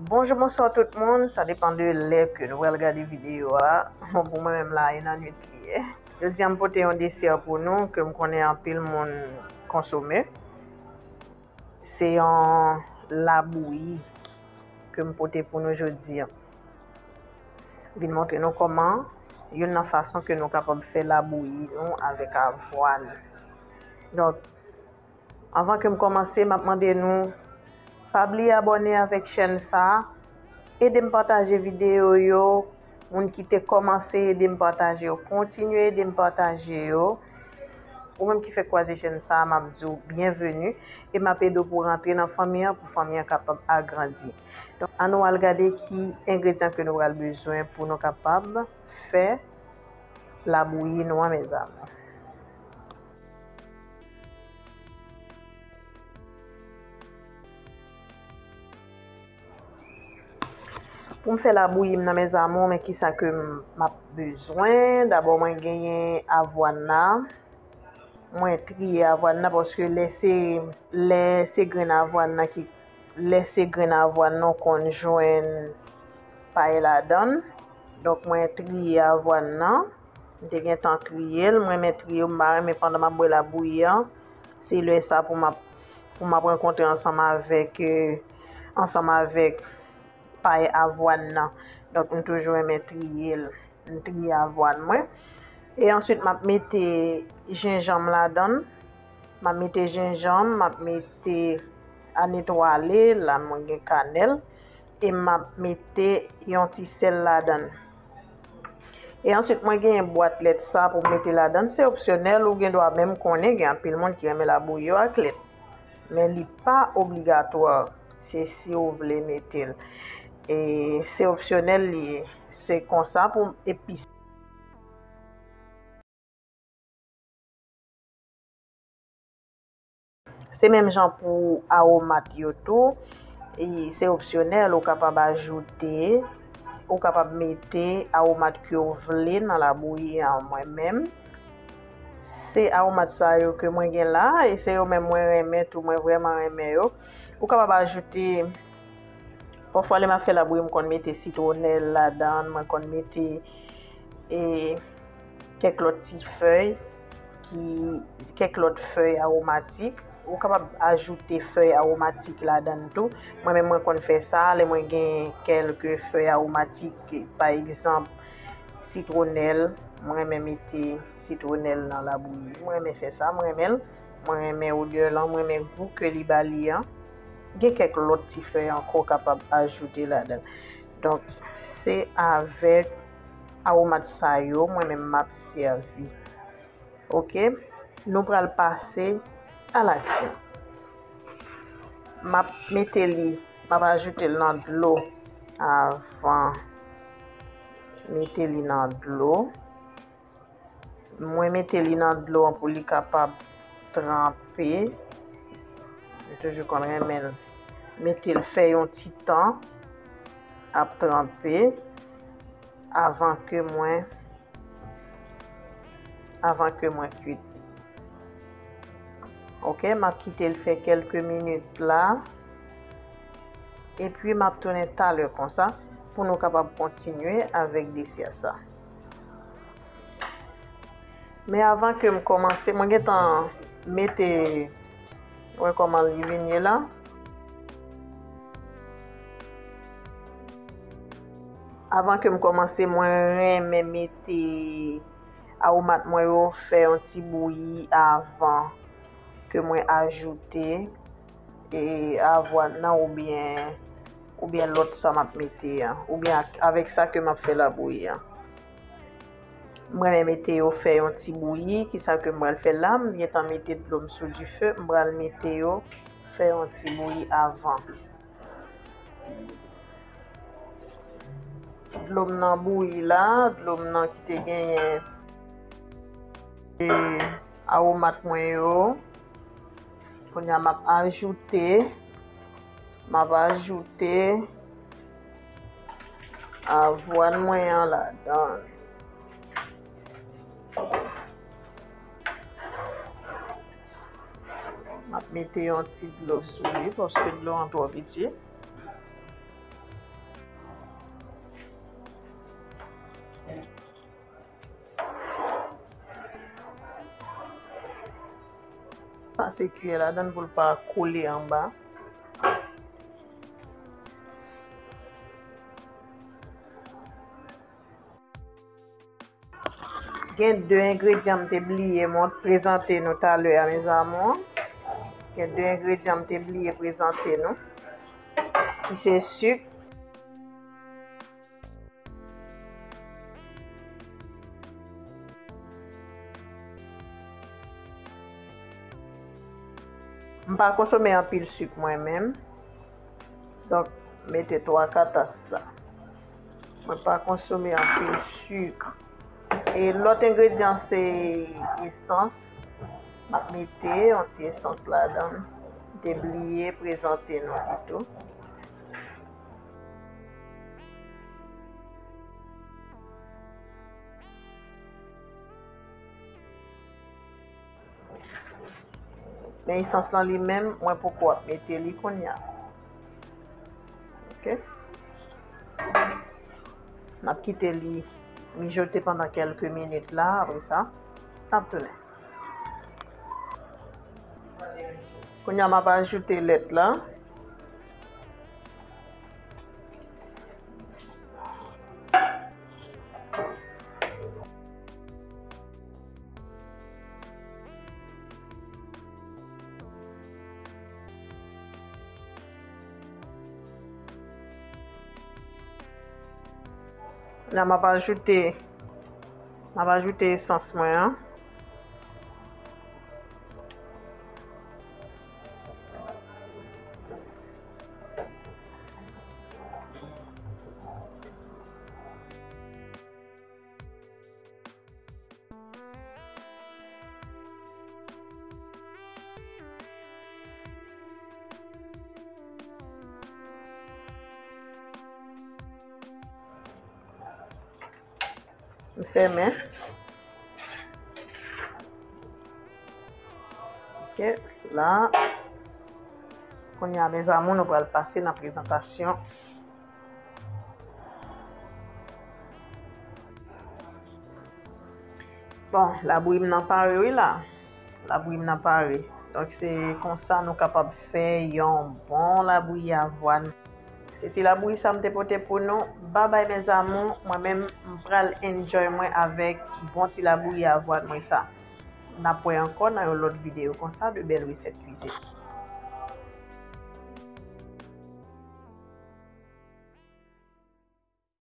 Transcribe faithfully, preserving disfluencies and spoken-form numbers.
Bonjou, bonswa tout moun, sa depann de lè ke nou pral gade videyo a. Bon, pou mwen menm la, e nan nwit li ye. Jodi a, m pote yon desè pou nou ke m konnen anpil moun konsome. Se yon labouyi ke m pote pou nou jodi a. Vin montre nou kòman, youn nan fason ke nou kapab fè labouyi nou avèk avwàn. Donk, anvan ke m kòmanse, m ap mande nou, pa bliye abòne avèk chèn sa a, ede m pataje videyo yo, moun ki te kòmanse, ede m pataje yo, kontinye ede m pataje yo. Ou menm ki fèk kwaze chèn sa a, m ap di w byenveni e m ap ede w pou w rantre nan fanmi an, pou fanmi an kapab agrandi. Donk, ann nou al gade ki engredyan ke nou pral bezwen pou nou kapab fè labouyi nou an, mes amours. Pou m fè labouyi m nan, mes amours, men kisa ke m, m ap bezwen. Dabò, mwen genyen avwàn nan. Mwen triye avwàn nan paske lè se, lè se grenn avwàn nan ki, lè se grenn avwàn nan w konn jwenn pay ladan l. Donk, mwen triye avwàn nan. M te gentan triye l. Mwen renmen triye l. M pa renmen pandan m ap bwè labouyi an. Se lè sa pou m ap, pou m ap rankontre ansanm avèk, eh, ansanm avèk pay avwàn nan. Donk, m toujou renmen triye l. M triye avwàn mwen. E answit, m ap mete jenjanm ladan l. M ap mete jenjanm, m ap mete anetwale, la mwen gen kanèl. E m ap mete yon ti sèl ladan l. E answit, mwen genyen bwat lèt sa pou m mete ladan l. Se opsyonèl, ou gen dwa menm konnen, gen anpil moun ki renmen labouyi yo ak lèt. Men li pa obligatwa, se si w vle mete l. E se opsyonèl li ye. Se konsa pou m epise. Se menm jan pou awomat yo tou. E se opsyonèl, ou kapab ajoute, ou kapab mete awomat ke w vle nan labouyi an. Mwen menm, se awomat sa yo ke mwen gen la, e se yo menm mwen renmen tou, mwen vrèman renmen yo. Ou kapab ajoute, pafwa lè m ap fè labouyi, m konn mete sitwonèl ladan, mwen konn mete, e, kèk lòt ti fèy, ki, kèk lòt fèy awomatik. Ou kapab ajoute fèy awomatik ladan l tou. Mwen menm, mwen konn fè sa lè mwen gen kèlke fèy awomatik, pa egzanp, sitwonèl. Mwen renmen mete sitwonèl nan labouyi. Mwen renmen fè sa, mwen renmen l. Mwen renmen odè lan, mwen renmen gou ke li ba li an. Gen kèk lòt ti fèy ankò w kapab ajoute ladan l. Donk, se avèk awomat sa yo, mwen menm m ap sèvi. Oke, nou pral pase a laksyon. M ap mete li, m ap ajoute l nan dlo avan. Mete li nan dlo. Mwen mete li nan dlo an pou li kapab tranpe. Mwen toujou konn renmen l. Mete l fè yon ti tan ap tranpe avan ke mwen, avan ke mwen kwit. Oke, m ap kite l fè kèlke minit la. Epi m ap tounen talè konsa pou nou kapab kontinye avèk desè sa. Men avan ke m kòmanse, mwen gentan mete, wè kòman li vin ye la. Avan ke m kòmanse, mwen renmen mete awomat mwen yo fè yon ti bouyi avan ke mwen ajoute, e, avwàn nan oubyen, oubyen lòt sa m ap mete an, oubyen ak, avèk sa ke m ap fè labouyi an. Mwen renmen mete yo fè yon ti bouyi. Kisa ke m pral fè la? M gentan mete dlo m sou dife. M pral mete yo fè yon ti bouyi avan. Dlo m nan bouyi la, dlo m nan ki te genyen, e, awomat mwen yo. Kounye a m ap ajoute, m ap ajoute avwàn mwen an ladan. M ap mete yon ti dlo sou li paske dlo an twò piti. Pase kiyè ladan l pou l pa kole anba. Gen de engredyan m te bliye mont-, prezante nou talè a, mes amours. Gen de engredyan m te bliye prezante nou, ki se sik. M pa konsome anpil sik mwen menm. Donk, mete twa kat a sa. Mwen pa konsome anpil sik. E lòt engredyan se esans. M ap mete yon ti esans ladan. M te bliye prezante nou li tou. Men esans lan li menm, mwen poko ap mete li kounye a. Ok. N ap kite li mijote pandan kèlke minit la, apre sa, n ap tounen. Kounye a, m ap ajoute lèt la. La, m ap ajoute, m ap ajoute esans mwen an. M fèmen. Ok, la. Kounye a, mes amours, nou pral pase nan prezantasyon. Bon, labouyi m nan pare wi la. Labouyi m nan pare. Donk, se konsa nou kapab fè yon bon labouyi avwàn. Se ti labouyi sa m te pote pou nou. Babay, mes amours. Mwen menm, m pral enjoy mwen avèk bon ti labouyi avwàn mwen sa. N ap wè ankò nan yon lòt videyo konsa de bèl resèt kwizin.